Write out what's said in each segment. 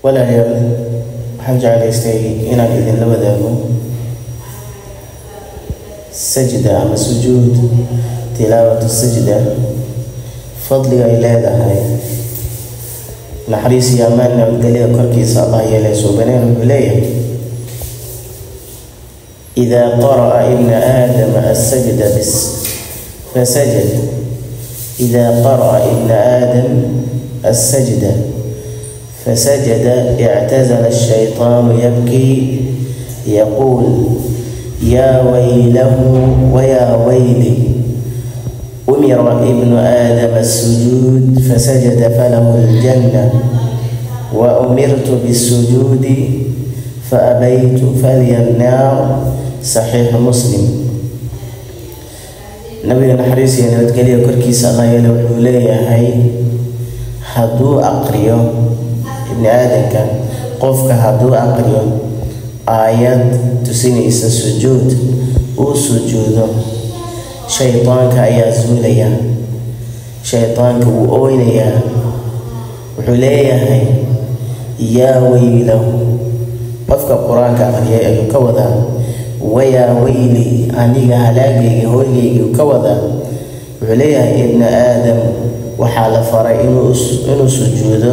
Walaalayaal, waxaan jeclaystay inaan idinla wadaago sajda ama sujuud, tilaawatu sajda, fadliga ay leedahay. Naxariis iyo ammaan nabadgelyada korkiisa Allah yeelay. Suubaneen wuxuu leeyahay: "Idaa qara'a ibna aadama asajda bis fasajad, idaa qara'a ibna aadam asajda fasajada, ictazala ashaytaanu yabkii, yaquul: yaa waylahu wayaa wayli, umira ibnu aadama asujuud fasajada falahu aljanna, wa umirtu bisujuudi faabaytu faliya annaar." Saxiixu Muslim. Nabiga naxariis iyo nabadgelya korkiisa Allah yeele wuxuu leeyahay: hadduu aqriyo ibni aadamka, qofka hadduu aqriyo aayad tusinaysa sujuud, uu sujuudo, shaydaanka ayaa zuulaya, shaydaanka wuu ooynayaa, wuxuu leeyahay: yaa weylahu, qofka Qur-aanka aqriyay ayuu ka wadaa, wayaa weyli, aniga halaagayga, hooygayga ka wadaa. Wuxuu leeyahay: ibna aadam waxaa la faray inuu sujuudo,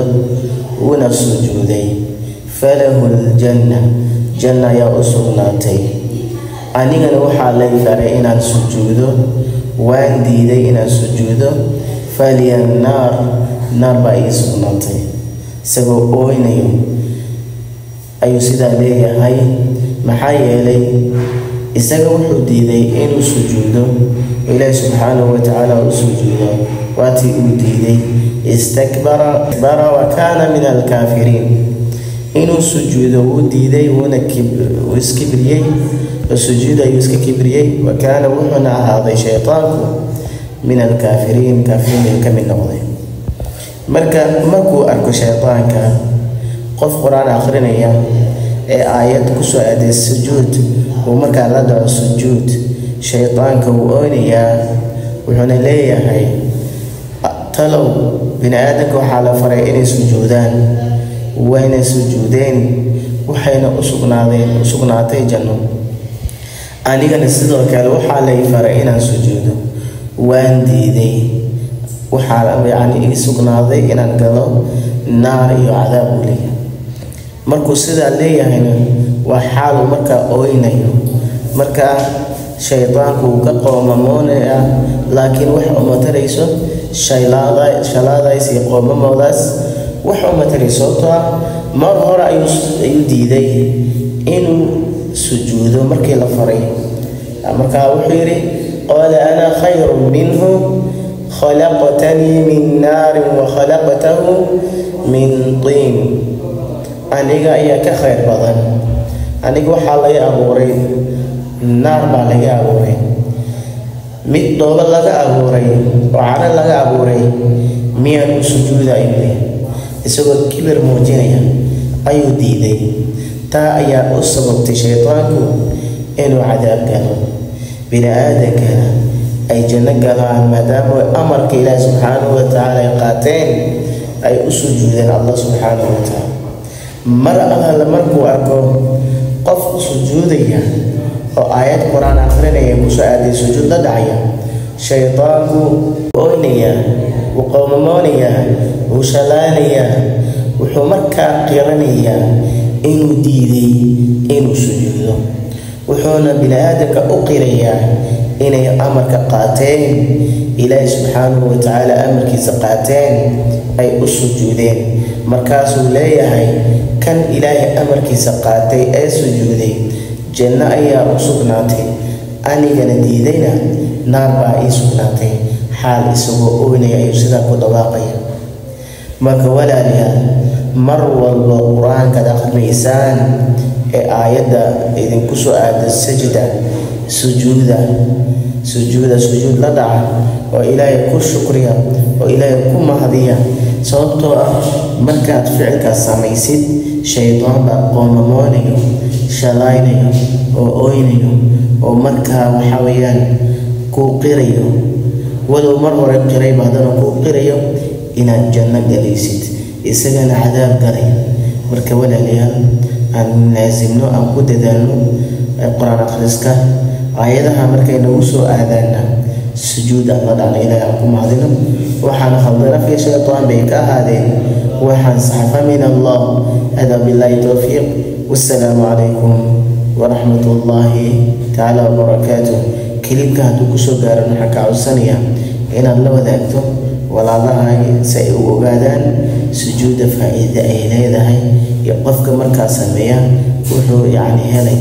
wuuna sujuuday, falahu ljanna, janna ayaa u sugnaatay. Anigana waxaa lay faray inaan sujuudo, waan diiday inaan sujuudo, faliya naar, naar baa ii sugnaatay. Isagoo ooynayo ayuu sidaa leeyahay. Maxaa yeelay, isaga wuxuu diiday inuu sujuudo oo Ilaahi subxaanahu watacaala u sujuudo. Waatii uu diiday, istakbara wa kaana min alkaafiriin. Inuu sujuudo wuu diiday, wuuna wuu iskibriyey oo sujuud ayuu iska kibriyey. Wa kaana, wuxuuna ahaaday shaytaanku, min alkaafiriin, kaafiriin ayuu ka mid noqday. Marka markuu arko shaytaanka qof Qur-aan akhrinaya ee aayad kusoo aaday sujuud, uu markaa la dhaco sujuud, shaydaanka wuu ooynayaa, wuxuuna leeyahay: talow bini aadamka waxaa la faray inay sujuudaan, wayna sujuudeen, waxayna usugnaadeen u sugnaatay janno. Anigana sidoo kale waxaa lay faray inaan sujuudo, waan diiday, waxaa yacni ii sugnaaday inaan galo naar iyo cadaab, uu leeyahay. Markuu sidaa leeyahayna waa xaaluu markaa ooynayo. Markaa shaydaanku wuu ka qoomamoonaya, laakiin wax uma tarayso shalaadays iyo qoomamoodaas, wax uma tarayso, sababtoo ah mar hore ayuu diiday inuu sujuudo markii la faray. Markaa wuxuu yidhi: qaala ana khayru minhu, khalaqtanii min naarin wa khalaqtahu min tiin. Aniga ayaa ka khayr badan, aniga waxaa laga abuuray naar baa laga abuuray, mid dhoobo laga abuuray oo caro laga abuuray miyaan u sujuuda? Ayuu leeyahay. Isagoo kibir muujinaya ayuu diiday. Taa ayaa u sababtay shaydaanku inuu cadaab galo, bini aadankana ay janno galaan, maadaama amarka Ilaahi subxaanahu watacaala ay qaateen, ay u sujuudeen Allah subxaanahu watacaala. Mar allaale markuu arko qof u sujuudaya oo aayad Qur-aan akhrinaya kusoo aaday sujuud la dhacaya, shaydaanku ooynayaa, wuu qoomamoonayaa, wuu shalaanayaa, wuxuu markaa qiranayaa inuu diiday inuu sujuudo, wuxuuna bini aadamka u qirayaa inay amarka qaateen, Ilaahi subxaanahu watacaala amarkiisa qaateen, ay u sujuudeen. Markaasuu leeyahay: kan Ilaahay amarkiisa qaatay ee sujuuday janno ayaa u sugnaatay, anigana diidayna naar baa ii sugnaatay. Xaal isagoo oynaya ayuu sidaa ku dhawaaqaya. Marka walaalayaal, mar walba Qur-aankaad aqrinaysaan ee aayadda idinku soo aada sajda, sujuuda, sujuuda, sujuud la dhaca oo Ilaahay ku shukriya oo Ilaahay ku mahadiya, sababtoo ah markaad ficilkaas samaysid, shaydaan baa qoomamoonayo, shalaynayo oo oynayo, oo markaa waxa weeyaan kuu qirayo, walow mar hore qirayba, haddana kuu qirayo inaad janno galaysid, isagana cadaab galay. Marka walaalayaal, aan laasimno, aan ku dadaalno Qur-aan akhriska. Aayadaha markay nagu soo aadaana sujuud aan la dhacno, Ilahay aan ku mahadino. Waxaan khaldan afka shaytaan bay ka ahaadeen, waxaan saxfa min Allah. Hada billahi towfiiq, wassalaamu calaykum waraxmat ullaahi tacaala wabarakaatuh. Kilibka hadduu kusoo gaaran, waxaan ka codsanaya inaad la wadaagto walaalahaaga si ay u ogaadaan sujuudda faa-iida ay leedahay iyo qofka markaa sameeya wuxuu yacni helay.